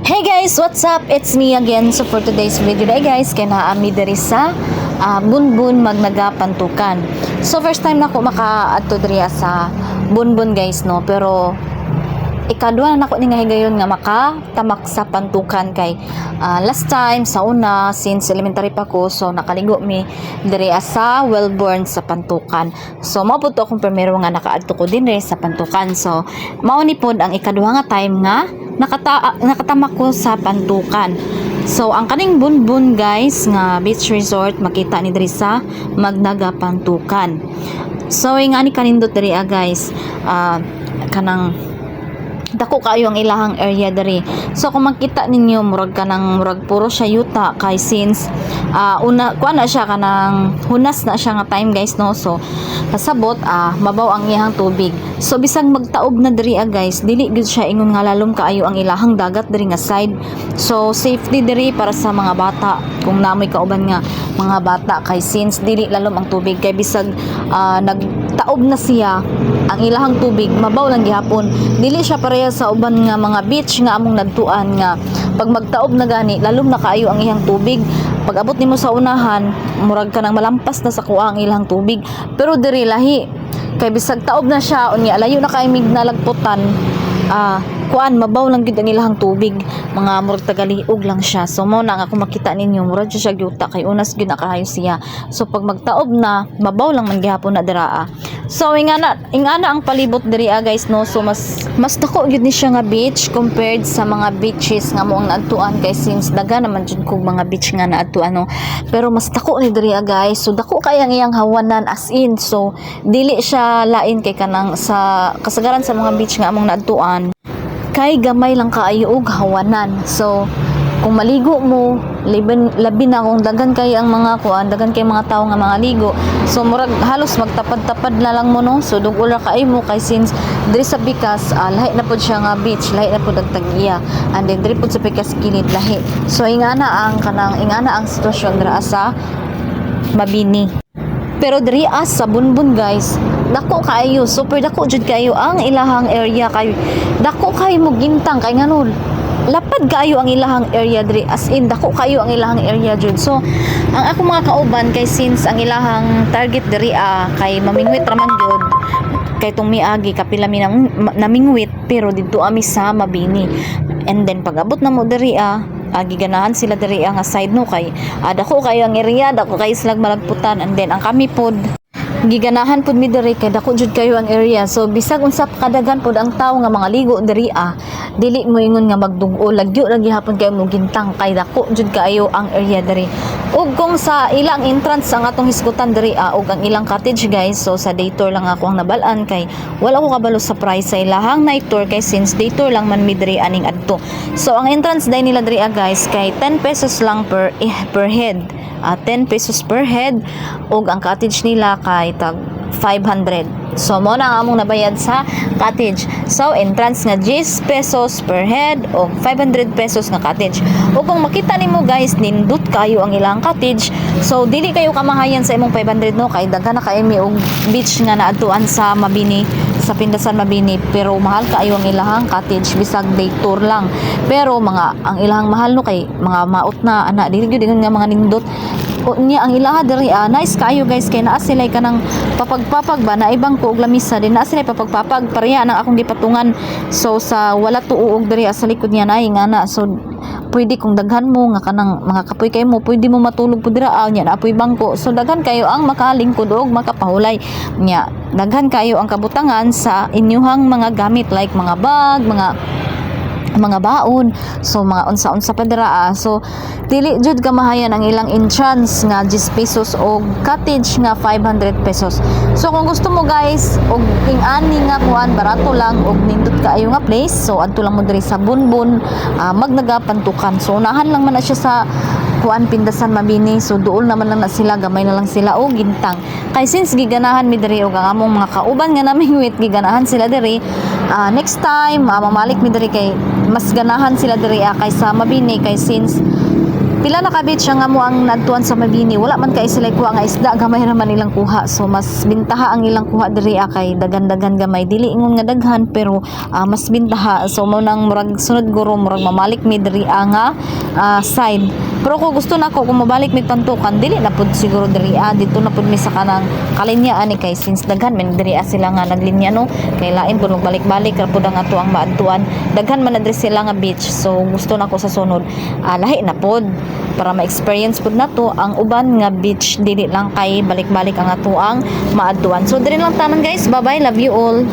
Hey guys, what's up? It's me again. So for today's video day guys, kay naa mi diri sa Bunbun, Magnaga, Pantukan. So first time na ko maka-adto diri sa Bunbun, guys, no, pero ikaduha na nako ni nga higayon nga makatamak sa Pantukan kay last time sa una, since elementary pa ko, so nakaligo mi diri sa Wellborn sa Pantukan. So mao pud to akong primero nga nakaadto ko dinhi sa Pantukan. So mao ni pod ang ikaduha nga time nga nakatamak ko sa Pantukan. So ang kaning Bunbun, guys, nga beach resort, makita ni diri sa Magnaga, Pantukan. So ingani kanindot diri guys, kanang dako kaayo ang ilahang area diri. So kung makita ninyo, murag kanang murag puro siya yuta kay since una kuan na siya, kanang hunas na siya nga time, guys, no. So kasabot mabaw ang iyahang tubig. So bisag magtaob na diri guys, dili gyud siya ingon nga lalom kaayo ang ilahang dagat diri nga side. So safety diri para sa mga bata kung namoy kauban nga mga bata kay since dili lalom ang tubig, kay bisag nagtaob na siya, ang ilahang tubig mabaw lang gihapon. Dili siya pareha sa uban nga mga beach nga among nadtuan nga pag magtaob na gani, lalom na kaayo ang iyang tubig. Pag abot nimo sa unahan, murag ka nang malampas na sa kuha ang ilang tubig. Pero diri lahi kay bisag taob na siya, unya layo na kay mig nalagputan, kuan, mabaw lang gyud ang ilahang tubig, mga murag tagaliog lang siya. So mao na nga kung makita ninyo, murag siya yuta kay unas gyud na kaayo siya. So pag magtaob na, mabaw lang man gihapon na diraa. So ingana ang palibot diri guys, no. So mas mas dako gyud ni siya nga beach compared sa mga beaches nga mo ang naadtuan kay since daga naman jud kog mga beach nga naadtuan, no, pero mas dako ni diri guys. So dako kay ang iyang hawanan, as in. So dili siya lain kay kanang sa kasagaran sa mga beach nga among naadtuan kay gamay lang kaayo og hawanan. So kung maligo mo, labi, labi na kung daghan kay ang mga kuan, daghan kay mga tao nga mga ligo. So murag halos magtapad-tapad na lang mo, no. So dugol ra kaayo mo kay since diri sa Pikas, lahi na pud siya nga beach, lahi na pud ang tag-iya. And then diri pud sa Pikas kilid, lahi. So ingana ang kanang ingana ang sitwasyon dira sa Mabini. Pero diri as sa Bunbun, guys, dako kaayo, super dako jud kaayo ang ilahang area kay dako kaayo mo gintang kay ngano lapad kaayo ang ilahang area diri, as in dako kaayo ang ilahang area jud. So ang ako mga kauban, kay since ang ilahang target diri kay mamingwit ra man jud, kay tong miagi kapila mi namingwit, pero didto ami sa Mabini. And then pag abot na mo diri giganahan sila diri nga side, no, kay dako kayo ang area, dako kayo silag malagputan. And then ang kami pod, giganahan pud mi diri kay dako jud kayo ang area. So bisag unsa pa kadaghan pud ang tawo nga mga ligo diri dili mo ingon nga magdug-o, lagyo ra gihapon kayo mo gintang kay dako jud kaayo ang area diri. Ug kung sa ilang entrance ang atong hisgutan diri ug ang ilang cottage, guys, so sa day tour lang ako ang nabal-an kay wala ko kabalo sa price sa ilahang night tour kay since day tour lang man mi diri aning adto. So ang entrance day nila diri guys, kay 10 pesos lang per head. 10 pesos per head ug ang cottage nila kay tag 500. So mo na ang among nabayad sa cottage. So entrance nga 10 pesos per head o 500 pesos nga cottage. O kung makita nimo, guys, nindot kayo ang ilang cottage. So dili kayo kamahayan sa imong 500, no, kay daghan na kay mi og beach nga naadtuan sa Mabini, sa Pindasan, Mabini, pero mahal kaayo ang ilahang cottage bisag day tour lang. Pero mga ang ilahang mahal, no, kay mga maot na ana, dili gyud ingon nga mga nindot. O niya ang ilaha diri nice kaayo, guys, kay naa sila kanang papagpapag ba na ibang ko og lamisa din, naa sila papagpapag pareha nang akong gipatungan. So sa wala tuo og diri sa likod niya nay nga na. So pwede kung daghan mo nga kanang mga kapoy kayo mo, pwede mo matulog pud dira nya naapoy bangko. So daghan kayo ang makalingkod og makapahulay nya, daghan kayo ang kabutangan sa inyuhang mga gamit like mga bag, mga baon, so mga unsa-unsa pa dira. So dili jud kamahayan ang ilang entrance nga 10 pesos og cottage nga 500 pesos. So kung gusto mo, guys, og ing-ani nga kuan, barato lang og nindot kaayo nga place, so adto lang mo diri sa Bunbun, Magnaga, Pantukan. So unahan lang man na siya sa kuan, Pindasan, Mabini. So duol naman lang na sila, gamay na lang sila og gintang kay since giganahan mi diri og ang among mga kauban nga namingwit giganahan sila diri. Next time mamalik mi diri kay mas ganahan sila diri kaysa Mabini kay since Pila na ka beach ang amo ang naadtuan sa Mabini. Wala man kay sila kuha nga isda, gamay ra man ilang kuha. So mas bintaha ang ilang kuha diri kay daghan-daghan gamay. Dili ingon nga daghan, pero mas bintaha. So mao nang murag sunod guro murag mamalik mi diri nga side. Pero kung gusto nako, kung mabalik mi Pantukan, dili na pud siguro diri, dito na pud mi sa kanang kalinya ani, kay since daghan man diri sila nga naglinya, no, kay lain pud magbalik-balik ra pud ang ato ang maadtuan. Daghan man na diri sila nga beach, so gusto nako sa sunod lahi na pod para ma-experience pud nato ang uban nga beach, dili lang kay balik-balik ang ato ang maadtuan. So diri lang tanan, guys. Bye bye, love you all.